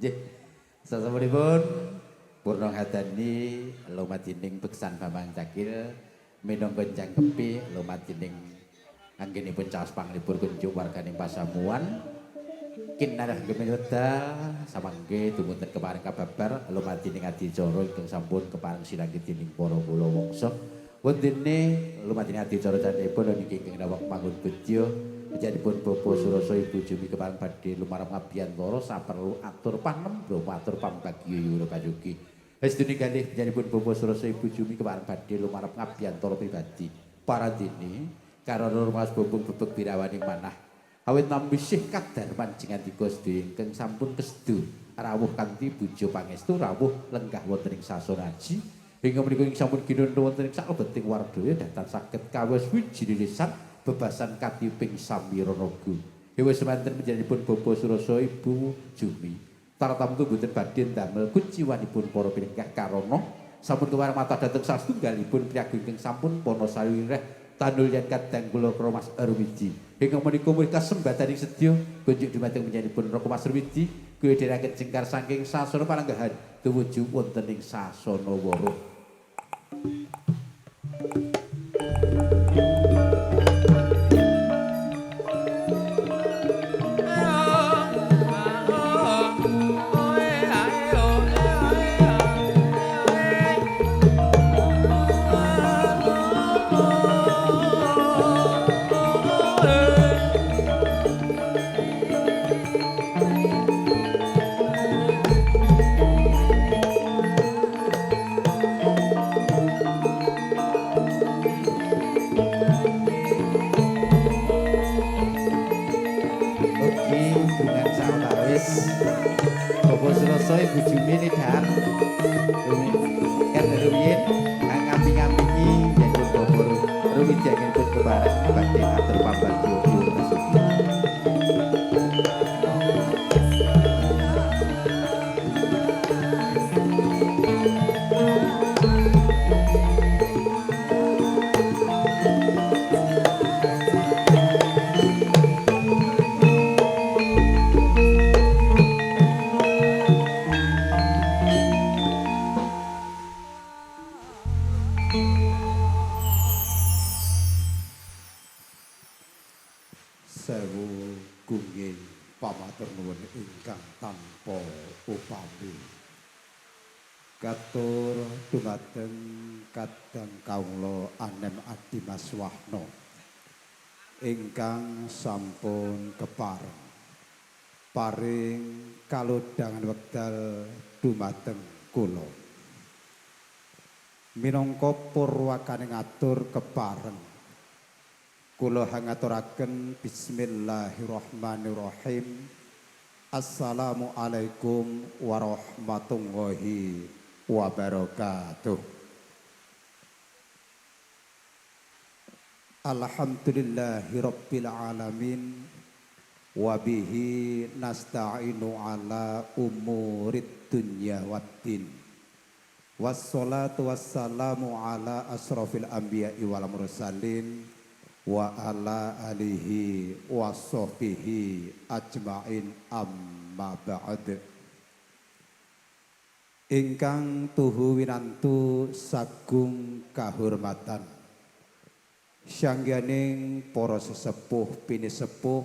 Nggih. Sasampunipun Purna Hadani lumadining beksan Bambang Cakil minangka jangkepi lumadining anggenipun caos panglipur kunjuk warganing pasamuan kinarah gemen wedal samangke dumunten kepareng kababar lumadining adicara ingkang sampun kepareng sinanggih dening para kula wangsa. Wondene lumadining adicara canipun niki ingkang nawak mangun bedya panjenenganipun Bapak Surasa Ibu Jumi kepareng badhe lumarep ngabiyantara saperlu atur panembo atur pambagya yura basuki. Hestune kalih panjenenganipun Bapak Surasa Ibu Jumi kepareng badhe lumarep ngabiyantara pribadi. Parandene karana rumas bobong bebeg birawaning manah. Awit nampi sih kadarman jingandika sedaya ingkang sampun kesedu rawuh kanthi puja pangestu rawuh lenggah wonten ing sasana aji. Hingga menika ing sampun ginun wonten ing saklebeting wardaya datan saged kawis wiji lilisan bebasan katiping samiranaga. Hewa semanten panjenenganipun Bapak Surasa Ibu Jumi. Tartamtu boten badhe ndamel kuciwanipun para pinenggah karana sampun kepareng mata dhateng satunggalipun priyaga ingkang sampun pana sawireh tanul yen kadang kula karo Mas Rumidi. Hingga menika murid kasembataning sedya kunjuk dumateng panjenenganipun Raka Mas Rumidi kula dherekaken jengkar saking sasana palenggahan tumuju wonten ing sasana waruh. Bapak Surasa Ibu Jumi nidhar kan rumiyin ngampi-ngampingi yen Bapak Rumidi anggenipun kepareng badhe atur pambagya yura basuki. Sewu gungging pamatur nuwun ingkang tanpa upami. Katur dumateng kadang kawula Anem Adimas Wahno ingkang sampun kepareng paring kalodhangan wekdal dumateng kula. Minangka purwakaning atur kepareng kula hangaturaken bismillahirrahmanirrahim. Assalamualaikum warahmatullahi wabarakatuh. Alhamdulillahirabbil alamin wabihi nasta'inu ala umurid dunya waddin. Wassalatu wassalamu ala asrafil anbiya'i wal mursalin wa ala alihi wa sahbihi ajmain amma ba'd. Ingkang tuhu winantu sagung kahurmatan syangganing para sesepuh pinisepuh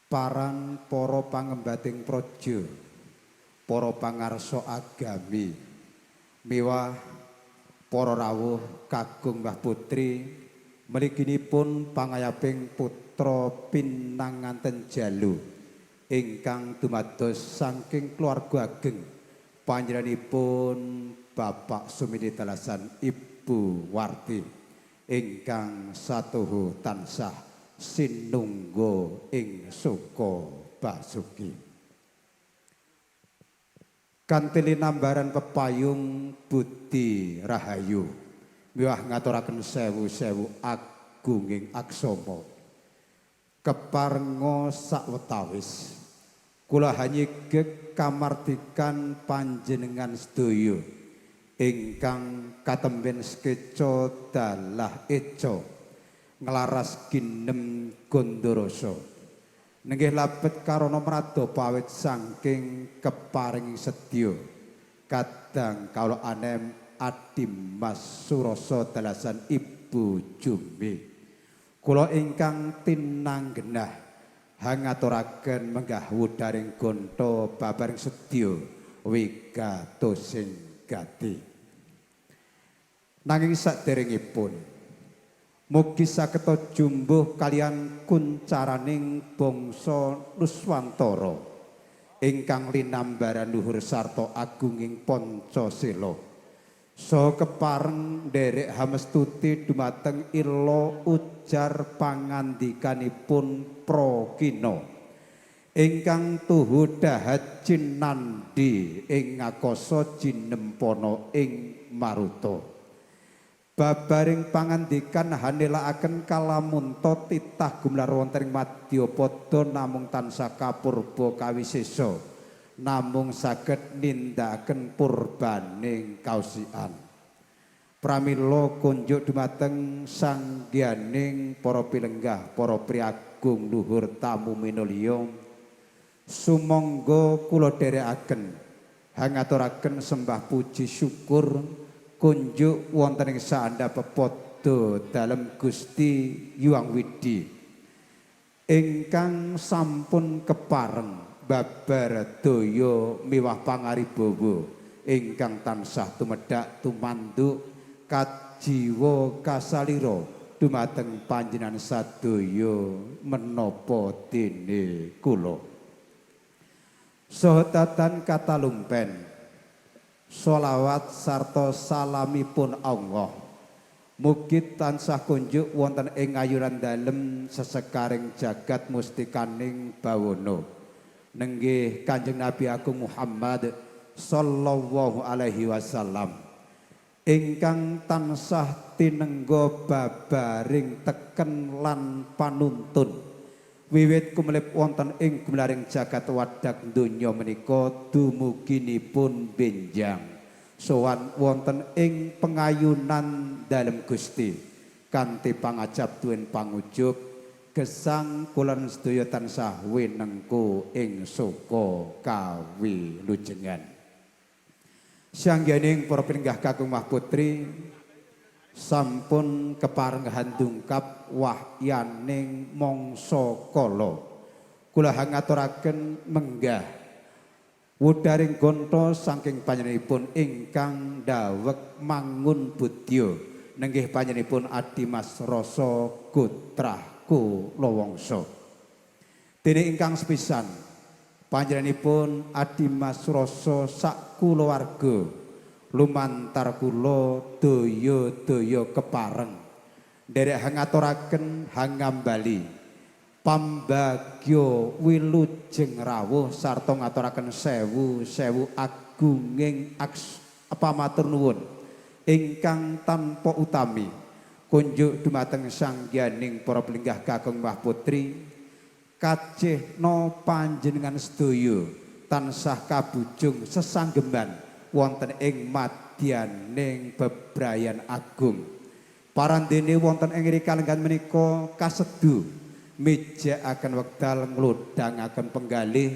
paran para pangembating praja para pangarsa agami miwah para rawuh kakung Mbah Putri mliginipun pangayaping putra pinanganten jalu ingkang dumados saking keluarga ageng panjenenganipun Bapak Sumini Dalasan Ibu Warti ingkang satuhu tansah sinungga ing suka basuki. Kanthi linambaran pepayung budi rahayu miwah ngaturaken sewu-sewu agunging aksama keparenga sawetawis kula hanyigek kamardikan panjenengan sedaya ingkang katemben sekeca dalah eca nglaras ginem gondoroso Nenggih labet karana mrada pawit saking keparing sedya kadang kawula anem Adimas Surasa dalasan Ibu Jumi. Kula ingkang tinanggenah hangaturaken menggah wudaring gonta babaring sedya wigatosing gati. Nanging saderengipun mugi sageta jumbuh kalian kuncaraning bangsa Nuswantara ingkang linambaran luhur sarta agunging Pancasila. Saha kepareng nderek hamestuti dumateng ila ujar pangandikanipun Prakina ingkang tuhu dahat cinandhi ing ngakasa jinempana ing maruta. Babaring pangandikan hanelakaken kalamunta titah gumelar wonten ing madyapada namung tansah kapurba kawisesa namung saged nindakaken purbaning kausian. Pramila kunjuk dumateng sangganing para pilenggah, para priagung luhur tamu minulya, sumangga kula dherekaken hangaturaken sembah puji syukur kunjuk wonten ing saandhap pepadha dalem Gusti Hyang Widhi ingkang sampun kepareng babar daya miwah pangaribawa ingkang tansah tumedhak tumanduk kajiwa kasalira dumateng panjenengan sadaya menapa dene kula. Saha datan katalumpen sholawat sarta salamipun Allah mugi tansah kunjuk wonten ing ayunan dalem sesekaring jagat mustikaning bawana nenggih Kanjeng Nabi Agung Muhammad sallallahu alaihi wasallam ingkang tansah tinengga babaring teken lan panuntun wiwit kumelip wonten ing gumlaring jagat wadak donya menika dumuginipun benjang sowan wonten ing pengayunan dalem Gusti kanthi pangajap tuen pangujub gesang kula sedaya tansah winengku ing suka kawilujengan. Sangganing para pinenggah kakung mah putri sampun keparenghan dungkap wahyaning mangsa kala. Kula hangaturaken menggah wudaring gonta saking panjenenganipun ingkang daweg mangun budya nenggih panjenenganipun Adimas Rasa Gotrah Kulawangsa. Dene ingkang sepisan panjenenganipun Adimas Rasa sak kulawarga lumantar kula daya-daya kepareng nderek hangaturaken hangambali pambagya wilujeng rawuh sarta ngaturaken sewu-sewu agunging pamatur nuwun ingkang tanpa utami kunjuk dumateng sangganing para pelinggah kakung mah putri kajehna panjenengan sedaya tansah kabujung sesanggeman wonten ing madyaning bebrayan agung. Parandene wonten ing kalenggan menika kasedu mijakaken wekdal nglodhangaken penggalih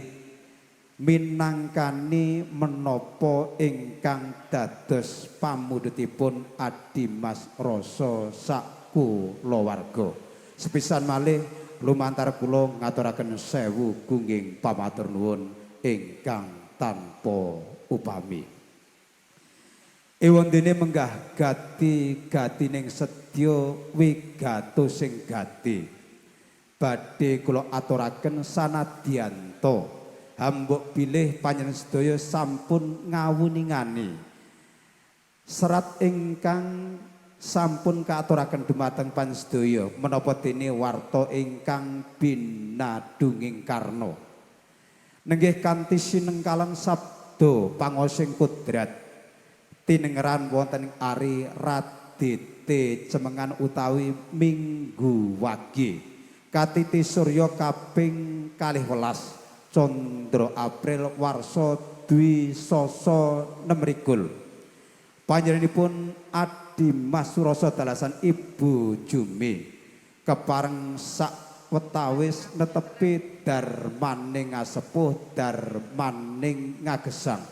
minangkani menapa ingkang dados pamundhutipun Adimas Rasa sak kulawarga. Sepisan malih lumantar kula ngaturaken sewu gungging pamatur nuwun ingkang tanpa upami. Ewondene menggah gati gatining sedya wigato sing gati. Badhe kula aturaken sanadyanto hambuk bilih panjenengan sedaya sampun ngawuningani serat ingkang sampun kaaturaken dumateng panjenengan sedaya menapa dene warta ingkang binadunging karna. Nenggih kanthi sinengkalan sabda pangosing kudrat tinengeran wonten ing ari Radite Cemengan utawi Minggu Wage katiti surya kaping 12 Candra April warsa dwi sasa 6. Panjenenganipun Adimas Surasa dalasan Ibu Jumi kepareng sak Sawetawis netepi darmaning ngasepuh darmaning ngagesang.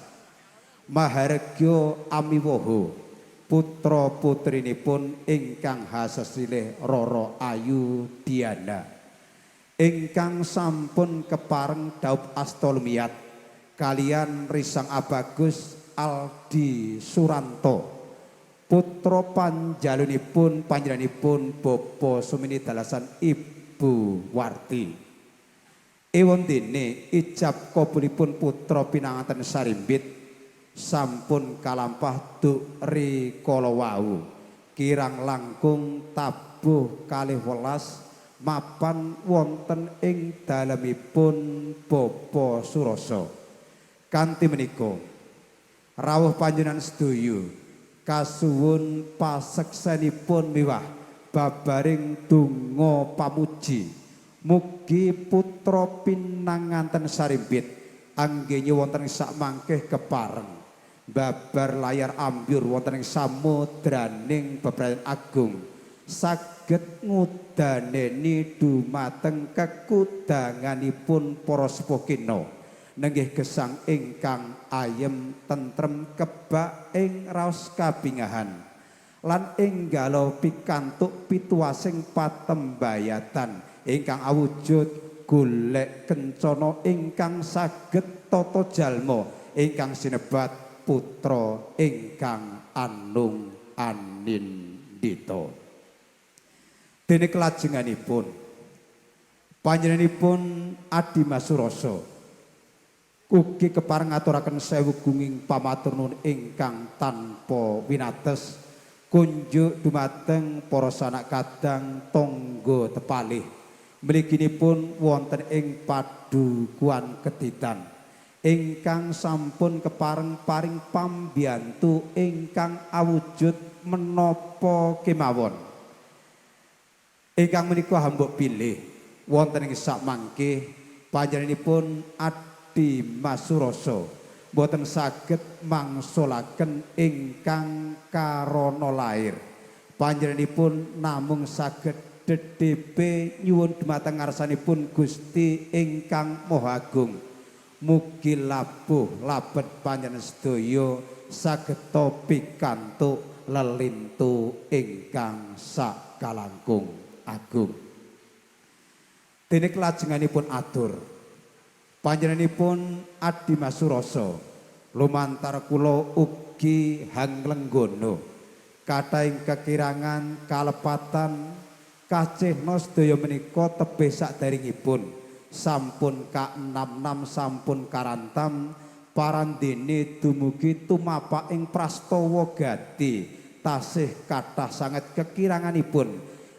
Maharegya amiwoho putra putrinipun ingkang hasesilih Roro Ayu Diana ingkang sampun kepareng daup asta lumiyat kalian Risang Abagus Aldi Suranto putra panjalunipun panjenenganipun Bapak Sumini dalasan Ibu Warti. Ewon dene ijab kabulipun putra pinanganten Sarimbit sampun kalampah duk rikala wau kirang langkung tabuh 12 mapan wonten ing dalemipun Bapa Surasa. Kanthi menika rawuh panjenengan sedaya kasuwun paseksenipun miwah babaring donga pamuji mugi putra pinanganten Sarimbit anggene wonten ing sakmangke kepareng babar layar ambyur wonten ing samudraning bebrayan agung saged ngudaneni dumateng kekudanganipun para sepuh kina nenggih gesang ingkang ayem tentrem kebak ing raos kabingahan lan enggala pikantuk pituasing patembayatan ingkang awujud golek kencana ingkang saged tata jalma ingkang sinebat putra ingkang anung anindita. Dene kelajenganipun panjenenganipun Adi Mas Surasa ugi kepareng ngaturaken sewu gunging pamatur nuwun ingkang tanpa winates kunjuk dumateng para sanak kadang tangga tepalih mliginipun wonten ing Padukuhan Keditan ingkang sampun kepareng paring pambiyantu ingkang awujud menapa kemawon. Ingkang menika hambuk bilih wonten ing sakmangke panjenenganipun Adi Mas Surasa boten saged mangsulaken ingkang karana lair. Panjenenganipun namung saged dedepe nyuwun dumateng ngarsanipun Gusti ingkang Maha Agung. Mugi labuh labet panjenengan sedaya saged pikantuk lelintu ingkang sakalangkung agung. Dene kelajenganipun atur panjenenganipun Adi Mas Surasa lumantar kula ugi hanglenggana kathahing kekirangan kalepatan kacihna sedaya menika tebih sakderengipun sampun ka-66 sampun karantam parandene dumugi tumapak ing prastawa gati tasih kathah sanget kekiranganipun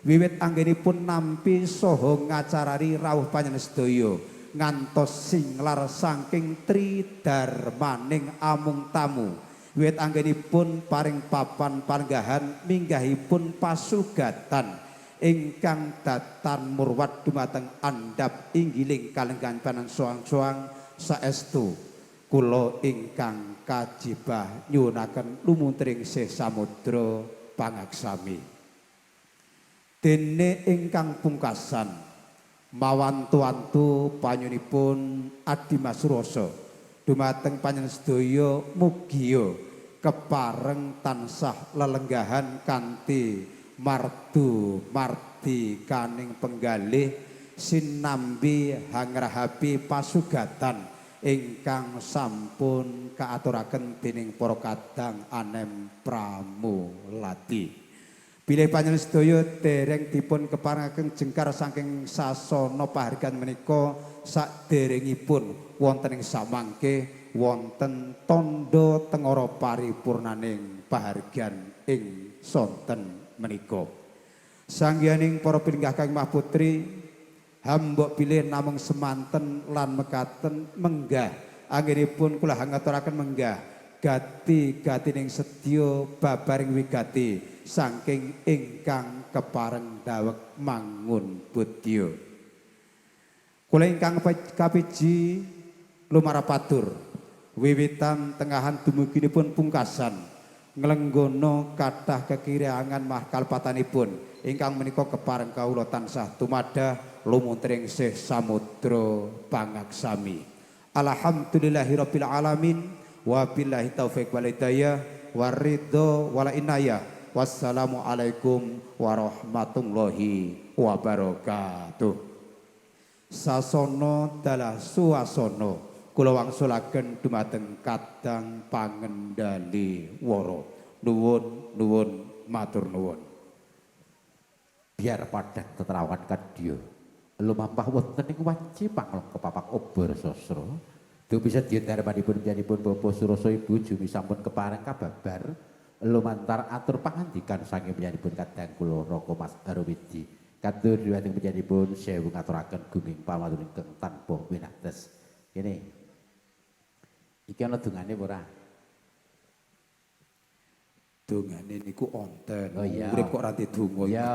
wiwit anggenipun nampi saha ngacarari rawuh panjenengan sedaya ngantos singlar saking tridarmaning amung tamu wiwit anggenipun paring papan palenggahan minggahipun pasugatan ingkang datan murwat dumateng andhap inggiling kalenggahan panan soang-soang saestu kula ingkang kajibah nyuwunaken lumuntring sih samudra pangaksami. Dene ingkang pungkasan mawantu-wantu panyunipun Adi Mas Surasa dumateng panjenengan sedaya mugia kepareng tansah lelenggahan kanthi mardu mardi kaning penggalih sinambi hangrahapi pasugatan ingkang sampun kaaturaken dening para kadang anem pramulati. Bilih panjenengan sedaya dereng dipun keparengaken jengkar saking sasana pahargyan menika saderengipun wonten ing samangke wonten tandha tengara paripurnaning pahargyan ing sonten menika. Sanggianing para pilinggah kang Mahputri hambok bilih namung semanten lan mekaten menggah anggenipun kula ngaturaken menggah gati gatining sedya babaring wigati saking ingkang kepareng daweg mangun budya. Kula ingkang kapiji lumarapatur wiwitan tengahan dumuginipun pungkasan nglenggono kathah kekirangan mah kalpatanipun ingkang menika kepareng kawula tansah tumadah Lumunturing sih samudra pangaksami. Alhamdulillahirabbil alamin, wabillahi taufik wal hidayah waridho wal inayah. Wassalamualaikum warahmatullahi wabarakatuh. Sasana dalah suasana kula wangsulaken dumateng kadang pangendali wara. Nuwun nuwun matur nuwun. Biar padhang tetrawan kadya lumampah wonten ing wanci panglong kepapak obor sasra. Dupi sedya darmanipun piyambakipun Bapak Surasa Ibu Jumi sampun kepareng kababar lumantar atur pangandikan saking piyambakipun kadang kula Raka Mas Arwidi. Katur dhumateng piyambakipun sewu ngaturaken gunging pamatur ingkang tanpa winates. Kene. Iki ana dungane apa ora? Dungane niku onten. Oh iya. Urip kok ora donga. Iya.